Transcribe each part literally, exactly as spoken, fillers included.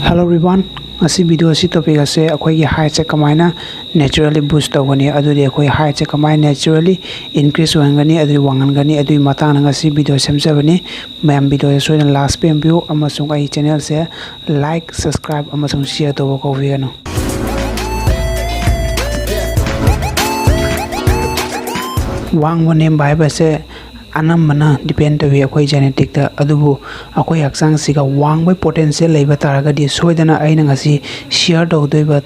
Hello everyone, ꯉꯁꯤ video ꯑꯁꯤ topic ꯑꯁꯦ ꯑꯩꯈꯣꯏꯒꯤ height ꯁꯦ ꯀꯃꯥꯏꯅ naturally boost ꯇꯧꯒꯅꯤ, ꯑꯗꯨꯗꯤ ꯑꯩꯈꯣꯏ height ꯁꯦ ꯀꯃꯥꯏꯅ naturally increase ꯑꯣꯏꯍꯟꯒꯅꯤ, ꯑꯗꯨꯗꯤ ꯋꯥꯡꯍꯟꯒꯅꯤ, ꯑꯗꯨꯒꯤ ꯃꯇꯥꯡꯗ ꯉꯁꯤ video ꯁꯦꯝꯖꯕꯅꯤ꯫ ꯃꯌꯥꯝ video ꯁꯦ ꯁꯣꯏꯗꯅ last ꯄꯦꯟꯕꯤꯌꯨ ꯑꯃꯁꯨꯡ ꯑꯩ channel ꯁꯦ like, subscribe ꯑꯃꯁꯨꯡ share ꯇꯧꯕ ꯀꯥꯎꯕꯤꯒꯅꯨ꯫ ꯋꯥꯡꯕ ꯅꯦꯝꯕ ꯍꯥꯏꯕꯁꯦ ꯑꯅꯝꯕꯅ depend ꯇꯧꯏ ꯑꯩꯈꯣꯏ genetic ꯇ꯫ ꯑꯗꯨꯕꯨ ꯑꯩꯈꯣꯏ ꯍꯛꯆꯥꯡꯁꯤꯒ ꯋꯥꯡꯕꯩ potential ꯂꯩꯕ ꯇꯥꯔꯒꯗꯤ ꯁꯣꯏꯗꯅ ꯑꯩꯅ ꯉꯁꯤ share ꯇꯧꯗꯣꯏꯕ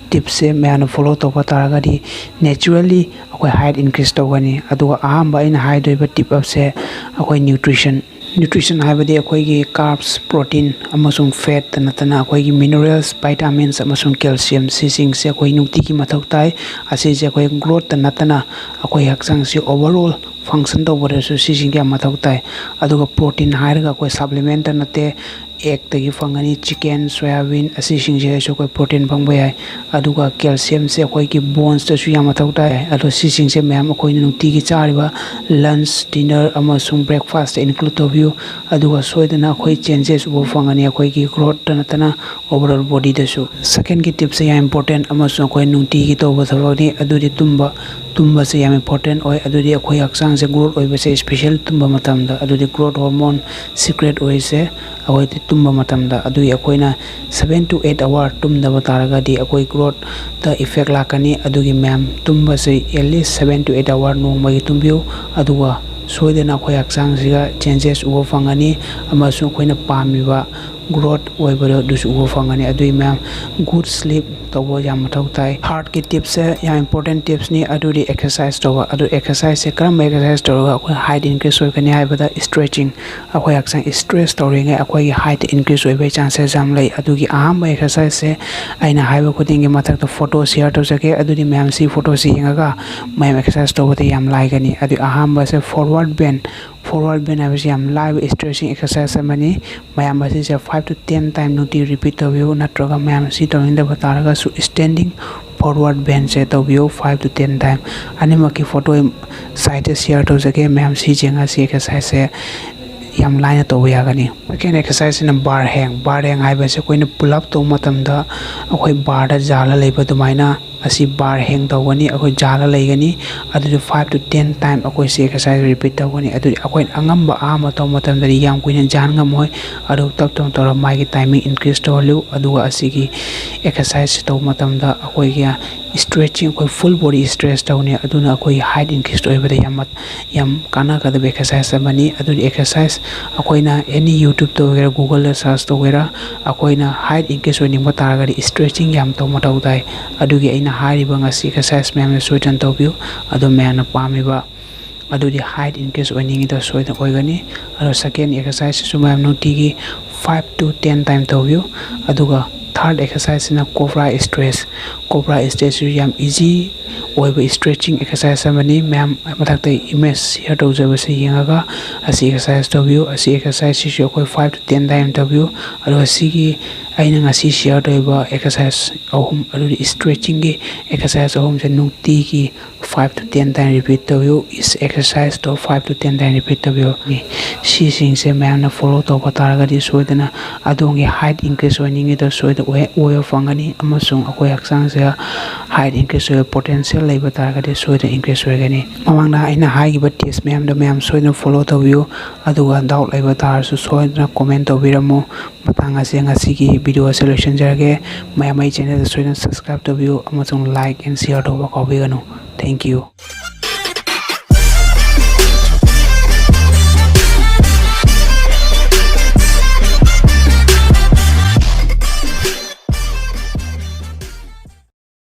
tip ꯁꯦ ꯃꯌꯥꯝꯅ follow ꯇꯧꯕ ꯇꯥꯔꯒꯗꯤ naturally ꯑꯩꯈꯣꯏ height increase ꯇꯧꯒꯅꯤ꯫ ꯑꯗꯨꯒ ꯑꯍꯥꯟꯕ ꯑꯩꯅ ꯍꯥꯏꯗꯣꯏꯕ tip up ꯁꯦ ꯑꯩꯈꯣꯏ nutrition꯫ Nutrition ꯍꯥꯏꯕꯗꯤ ꯑꯩꯈꯣꯏꯒꯤ carbs, protein ꯑꯃꯁꯨꯡ fat ꯇ ꯅꯠꯇꯅ ꯑꯩꯈꯣꯏꯒꯤ minerals, vitamins ꯑꯃꯁꯨꯡ calcium, ꯁꯤꯁꯤꯡꯁꯦ ꯑꯩꯈꯣꯏ ꯅꯨꯡꯇꯤꯒꯤ ꯃꯊꯧ ꯇꯥꯏ꯫ ꯑꯁꯤꯁꯦ ꯑꯩꯈꯣꯏ growth ꯇ ꯅꯠꯇꯅ ꯑꯩꯈꯣꯏ ꯍꯛꯆꯥꯡꯁꯤ overall function ꯇꯧꯕꯗꯁꯨ ꯁꯤꯁꯤꯡꯁꯦ ꯌꯥꯝ ꯃꯊꯧ ꯇꯥꯏ꯫ ꯑꯗꯨꯒ protein ꯍꯥꯏꯔꯒ ꯑꯩꯈꯣꯏ supplement ꯇ ꯅꯠꯇꯦ, egg ꯇꯒꯤ ꯐꯪꯒꯅꯤ, chicken, soyabean ꯑꯁꯤꯁꯤꯡꯁꯤꯗꯁꯨ ꯑꯩꯈꯣꯏ protein ꯐꯪꯕ ꯌꯥꯏ꯫ ꯑꯗꯨꯒ calcium ꯁꯦ ꯑꯩꯈꯣꯏꯒꯤ bones ꯇꯁꯨ ꯌꯥꯝ ꯃꯊꯧ ꯇꯥꯏ꯫ ꯑꯗꯣ ꯁꯤꯁꯤꯡꯁꯦ ꯃꯌꯥꯝ ꯑꯩꯈꯣꯏꯅ ꯅꯨꯡꯇꯤꯒꯤ ꯆꯥꯔꯤꯕ lunch, dinner ꯑꯃꯁꯨꯡ breakfast ꯇ include ꯇꯧꯕꯤꯌꯨ꯫ ꯑꯗꯨꯒ ꯁꯣꯏꯗꯅ ꯑꯩꯈꯣꯏ changes ꯎꯕ ꯐꯪꯒꯅꯤ ꯑꯩꯈꯣꯏꯒꯤ growth ꯇ ꯅꯠꯇꯅ overall body ꯗꯁꯨ꯫ Second ꯒꯤ tip ꯁꯦ ꯌꯥꯝ important ꯑꯃꯁꯨꯡ ꯑꯩꯈꯣꯏ ꯅꯨꯡꯇꯤꯒꯤ ꯇꯧꯕ ꯊꯕꯛꯅꯤ, ꯑꯗꯨꯗꯤ ꯇꯨꯝꯕ꯫ ꯇꯨꯝꯕꯁꯦ ꯌꯥꯝ important ꯑꯣꯏ꯫ ꯑꯗꯨꯗꯤ ꯑꯩꯈꯣꯏ ꯍꯛꯆꯥꯡꯁꯦ growth ꯑꯣꯏꯕꯁꯦ, special ꯇꯨꯝꯕ ꯃꯇꯝꯗ, ꯑꯗꯨꯗꯤ growth hormone secrete ꯑꯣꯏꯔꯤꯁꯦ ꯑꯩꯈꯣꯏꯗꯤ ꯇꯨꯝꯕ ꯃꯇꯝꯗ꯫ ꯑꯗꯨꯒꯤ ꯑꯩꯈꯣꯏꯅ seven to eight hour ꯇꯨꯝꯗꯕ ꯇꯥꯔꯒꯗꯤ ꯑꯩꯈꯣꯏ growth ꯇ effect ꯂꯥꯛꯀꯅꯤ꯫ ꯑꯗꯨꯒꯤ ꯃꯌꯥꯝ ꯇꯨꯝꯕꯁꯦ at least seven to eight hour ꯅꯣꯡꯃꯒꯤ ꯇꯨꯝꯕꯤꯌꯨ꯫ ꯑꯗꯨꯒ ꯁꯣꯏꯗꯅ ꯑꯩꯈꯣꯏ ꯍꯛꯆꯥꯡꯁꯤꯒ changes ꯎꯕ ꯐꯪꯒꯅꯤ ꯑꯃꯁꯨꯡ ꯑꯩꯈꯣꯏꯅ ꯄꯥꯝꯃꯤꯕ growth ꯑꯣꯏꯕꯗꯣ ꯑꯗꯨꯁꯨ ꯎꯕ ꯐꯪꯒꯅꯤ꯫ ꯑꯗꯨꯒꯤ ꯃꯌꯥꯝ good sleep ꯇꯧꯕ ꯌꯥꯝ ꯃꯊꯧ ꯇꯥꯏ꯫ Heart ꯀꯤ tip ꯁꯦ ꯌꯥꯝ important tips ꯅꯤ꯫ ꯑꯗꯨꯗꯤ exercise ꯇꯧꯕ꯫ ꯑꯗꯨ exercise ꯁꯦ ꯀꯔꯝꯕ exercise ꯇꯧꯔꯒ ꯑꯩꯈꯣꯏ height increase ꯑꯣꯏꯒꯅꯤ ꯍꯥꯏꯕꯗ stretching꯫ ꯑꯩꯈꯣꯏ ꯍꯛꯆꯥꯡ stress ꯇꯧꯔꯤꯉꯩ ꯑꯩꯈꯣꯏꯒꯤ height increase ꯑꯣꯏꯕꯒꯤ chances ꯌꯥꯝ ꯂꯩ꯫ ꯑꯗꯨꯒꯤ ꯑꯍꯥꯟꯕ exercise ꯁꯦ ꯑꯩꯅ ꯍꯥꯏꯕ ꯈꯨꯗꯤꯡꯒꯤ ꯃꯊꯛꯇ photo share ꯇꯧꯖꯒꯦ꯫ ꯑꯗꯨꯗꯤ ꯃꯌꯥꯝ ꯁꯤ photo ꯁꯤ ꯌꯦꯡꯉꯒ ꯃꯌꯥꯝ exercise ꯇꯧꯕꯗ ꯌꯥꯝ ꯂꯥꯏꯒꯅꯤ꯫ ꯑꯗꯨꯒꯤ ꯑꯍꯥꯟꯕꯁꯦ forward bend꯫ Forward bend ꯍꯥꯏꯕꯁꯤ ꯌꯥꯝ ꯂꯥꯏꯕ stretching exercise ꯑꯃꯅꯤ꯫ ꯃꯌꯥꯝ ꯑꯁꯤꯁꯦ five to ten time ꯅꯨꯡꯇꯤ repeat ꯇꯧꯕꯤꯌꯨ, ꯅꯠꯇ꯭ꯔꯒ ꯃꯌꯥꯝ ꯑꯁꯤ ꯇꯧꯅꯤꯡꯗꯕ ꯇꯥꯔꯒꯁꯨ standing forward bend ꯁꯦ ꯇꯧꯕꯤꯌꯨ five to ten time꯫ ꯑꯅꯤꯃꯛꯀꯤ photo side ꯇ share ꯇꯧꯖꯒꯦ꯫ ꯃꯌꯥꯝ ꯁꯤ ꯌꯦꯡꯉꯒ ꯁꯤ exercise ꯁꯦ ꯌꯥꯝ ꯂꯥꯏꯅ ꯇꯧꯕ ꯌꯥꯒꯅꯤ꯫ Second exercise ꯁꯤꯅ bar hang꯫ Bar hang ꯍꯥꯏꯕꯁꯤ ꯑꯩꯈꯣꯏꯅ pull up ꯇꯧꯕ ꯃꯇꯝꯗ ꯑꯩꯈꯣꯏ bar ꯗ ꯌꯥꯜꯂ ꯂꯩꯕ ꯑꯗꯨꯃꯥꯏꯅ ꯑꯁꯤ bar hang ꯇꯧꯒꯅꯤ꯫ ꯑꯩꯈꯣꯏ ꯌꯥꯜꯂ ꯂꯩꯒꯅꯤ꯫ ꯑꯗꯨꯗ five to ten time ꯑꯩꯈꯣꯏ ꯁꯤ exercise repeat ꯇꯧꯒꯅꯤ꯫ ꯑꯗꯨꯗꯤ ꯑꯩꯈꯣꯏꯅ ꯑꯉꯝꯕ ꯑꯍꯥꯟꯕ ꯇꯧꯕ ꯃꯇꯝꯗꯗꯤ ꯌꯥꯝ ꯀꯨꯏꯅ ꯌꯥꯟ ꯉꯝꯃꯣꯏ꯫ ꯑꯗꯨ ꯇꯞ ꯇꯞꯅ ꯇꯧꯔꯒ ꯃꯥꯒꯤ timing increase ꯇꯧꯍꯜꯂꯨ꯫ ꯑꯗꯨꯒ ꯑꯁꯤꯒꯤ exercise ꯁꯤ ꯇꯧꯕ ꯃꯇꯝꯗ ꯑꯩꯈꯣꯏꯒꯤ stretching, ꯑꯩꯈꯣꯏ full body stretch ꯇꯧꯅꯤ꯫ ꯑꯗꯨꯅ ꯑꯩꯈꯣꯏꯒꯤ height increase ꯑꯣꯏꯕꯗ ꯌꯥꯝ ꯃꯠ-, ꯌꯥꯝ ꯀꯥꯟꯅꯒꯗꯕ exercise ꯑꯃꯅꯤ꯫ ꯑꯗꯨꯗꯤ exercise ꯑꯩꯈꯣꯏꯅ any YouTube ꯇ ꯑꯣꯏꯒꯦꯔꯥ, Google ꯗ search ꯇꯧꯒꯦꯔꯥ, ꯑꯩꯈꯣꯏꯅ height increase ꯑꯣꯏꯅꯤꯡꯕ ꯇꯥꯔꯒꯗꯤ stretching ꯌꯥꯝ ꯇꯧ ꯃꯊꯧ ꯇꯥꯏ꯫ ꯑꯗꯨꯒꯤ ꯑꯩꯅ ꯍꯥꯏꯔꯤꯕ ꯉꯁꯤ exercise ꯃꯌꯥꯝꯁꯦ ꯁꯣꯏꯗꯅ ꯇꯧꯕꯤꯌꯨ꯫ ꯑꯗꯣ ꯃꯌꯥꯝꯅ ꯄꯥꯝꯃꯤꯕ ꯑꯗꯨꯗꯤ height increase ꯑꯣꯏꯅꯤꯡꯉꯤꯗꯣ ꯁꯣꯏꯗꯅ ꯑꯣꯏꯒꯅꯤ꯫ ꯑꯗꯣ second exercise ꯁꯤꯁꯨ ꯃꯌꯥꯝ ꯅꯨꯡꯇꯤꯒꯤ five to ten time ꯇꯧꯕꯤꯌꯨ꯫ ꯑꯗꯨꯒ third exercise ꯁꯤꯅ cobra stretch꯫ Cobra stretch ꯁꯤꯁꯨ ꯌꯥꯝ easy ꯑꯣꯏꯕ stretching exercise ꯑꯃꯅꯤ꯫ ꯃꯌꯥꯝ ꯃꯊꯛꯇ image share ꯇꯧꯖꯕꯁꯦ ꯌꯦꯡꯉꯒ ꯑꯁꯤ exercise ꯇꯧꯕꯤꯌꯨ꯫ ꯑꯁꯤ exercise ꯁꯤꯁꯨ ꯑꯩꯈꯣꯏ five to ten time ꯇꯧꯕꯤꯌꯨ꯫ ꯑꯗꯨꯒ ꯁꯤꯒꯤ ꯑꯩꯅ ꯉꯁꯤ share ꯇꯧꯔꯤꯕ exercise ꯑꯍꯨꯝ, ꯑꯗꯨꯗꯤ stretching ꯒꯤ exercise ꯑꯍꯨꯝꯁꯦ ꯅꯨꯡꯇꯤꯒꯤ five to ten time repeat ꯇꯧꯕꯤꯌꯨ꯫ Each exercise to five to ten time repeat ꯇꯧꯕꯤꯌꯨ꯫ ꯁꯤꯁꯤꯡꯁꯦ ꯃꯌꯥꯝꯅ follow ꯇꯧꯕ ꯇꯥꯔꯒꯗꯤ ꯁꯣꯏꯗꯅ ꯑꯗꯣꯝꯒꯤ height increase ꯑꯣꯏꯅꯤꯡꯉꯤꯗꯣ ꯁꯣꯏꯗꯅ ꯑꯣꯏ-, ꯑꯣꯏꯕ ꯐꯪꯒꯅꯤ, ꯑꯃꯁꯨꯡ ꯑꯩꯈꯣꯏ ꯍꯛꯆꯥꯡꯁꯦ height increase ꯑꯣꯏꯕ potential ꯂꯩꯕ ꯇꯥꯔꯒꯗꯤ ꯁꯣꯏꯗꯅ increase ꯑꯣꯏꯒꯅꯤ꯫ ꯃꯃꯥꯡꯗ ꯑꯩꯅ ꯍꯥꯏꯈꯤꯕ tips ꯃꯌꯥꯝꯗꯣ ꯃꯌꯥꯝ ꯁꯣꯏꯗꯅ follow ꯇꯧꯕꯤꯌꯨ꯫ ꯑꯗꯨꯒ doubt ꯂꯩꯕ ꯇꯥꯔꯁꯨ ꯁꯣꯏꯗꯅ comment ꯇꯧꯕꯤꯔꯝꯃꯨ꯫ ꯃꯇꯥꯡ ꯑꯁꯤ ꯉꯁꯤꯒꯤ video ꯑꯁꯤ ꯂꯣꯏꯁꯤꯟꯖꯔꯒꯦ꯫ ꯃꯌꯥꯝ ꯑꯩ channel ꯗ ꯁꯣꯏꯗꯅ subscribe ꯇꯧꯕꯤꯌꯨ ꯑꯃꯁꯨꯡ like and share ꯇꯧꯕ ꯀꯥꯎꯕꯤꯒꯅꯨ꯫ Thank you꯫